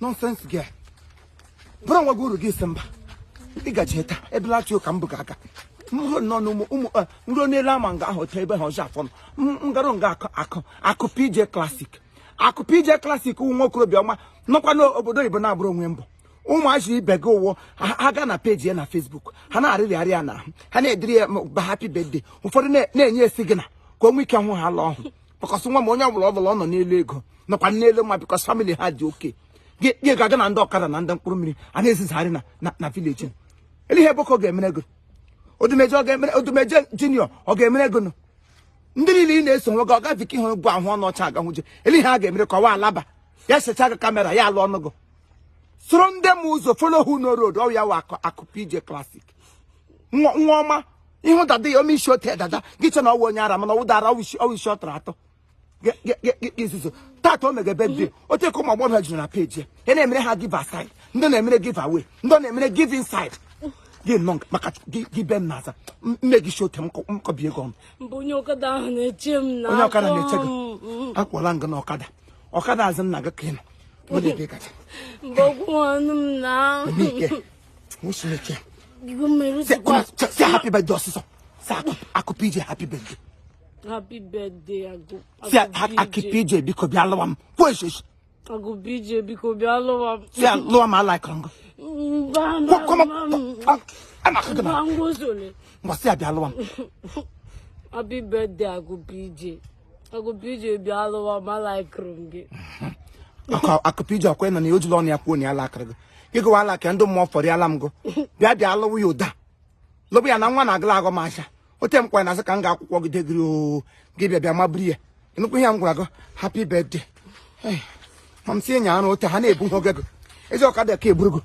Nonsense girl. Bụrụ onwe gị uru gị si mba. Ị gaji taa ebelata ụka mbụ ga-aga. M ruo nnọọ n'ụmụ ụmụ m ruo n'elu ama nga ahụ otu ebe ha ọzọ afọ m ngarụ nga akụ akụ akụ PJ Classic. Akụ PJ Classic wụ nwa okorobịa ọma nọkwa n'obodo oyibo na-agbụrụ onwe mbọ. Ụmụazị ibe gị ụwọ ha gaa na peji ya na Facebook, ha na-arịrịarị ya n'ahụ, ha na-ediri ya ba happy birthday, ụfọdụ na-enye esi gị na ka o nwee ike hụ ha ala ọhụ, because nwa m onye ọbụla ọbụla ọ nọ n'elu ego nọkwa n'elu mma, because family ha dị oke. Gị ga-aga na ndị ọkada na ndị mkpụrụ mmiri a na-ezizagharị na village. Ele ihe Boko ga-emere gị? Odumeje ọ ga-emere? Odumeje Junior ọ ga-emere gị nụ? Ndị niile ị na-eso nwoke ọ gaghị ka ịhụ bụ ahụ ọnụ ọcha agahụje. Ele ihe a ga-emere ka ọwa alaba ya secha gị camera ya alụ ọnụ gị? Soro ndị m ụzọ, follow who no road. Ọ ya wụ akụ akụ PJ Classic, nwa nwa ọma. Ịhụ dada ya, ome isi ote dada gị che na ọwụ onye ara, mana ọwụ dara, ọwụ isi ọ tọrọ atọ. Izuzu tata o mege birthday ote ka ụmụ agbọghọbịa juru na peji ya, ya na-emere ha give aside, ndị na-emere give away, ndị na-emere give inside. Gị nọ maka gị be m n'aza mme gị si ote m kọbi ego ọnụ. Mbụ onye ọkada ahụ na-eche m na Onye ọkada na-eche gị? Akwụla ngị na ọkada ọkada azụ nna gị ka ị nọ nwere ebe ị gacha. Mbụ okwu ọnụ m na Eme ike nwụsịrị. Igu mmiri sikwa. Si happy birthday ọsịsọ. Si akụ PJ happy birthday. Happy birthday, Agụ. Si akụ PJ, biko bịa lụwa m. Kwuo esheshi. Agụ PJ, biko bịa lụwa m. Si lụwa m, alaikọrọ ngụ. Mba, mba, mba. Ama akụ gị na Mba, ngwozole. Ngwa, si ya bịa lụwa m. Happy birthday, Agụ PJ. Agụ PJ, bịa lụwa m, alaikụrụ m gị. Akụ PJ, ọkwa nọ na ojula ọnụ ya kwuo na ya lakịrị gị. Gị gụwa alaka ndị mmụọ fọrọ ya m gụ bịa bịa lụwa ya ụda lụbụ ya na nwa na-agụla agụ m ahịa ote m kwanye na asị ka m ga-akwụkwọ gị degiri oo. Gị bịa bịa maburu ya. Nnukwu ihe m gwara gị, happy birthday. Hey, ma m si enyi arụ ote ha na-ebu ihe oge gị ezi ọkada ka eburu gị.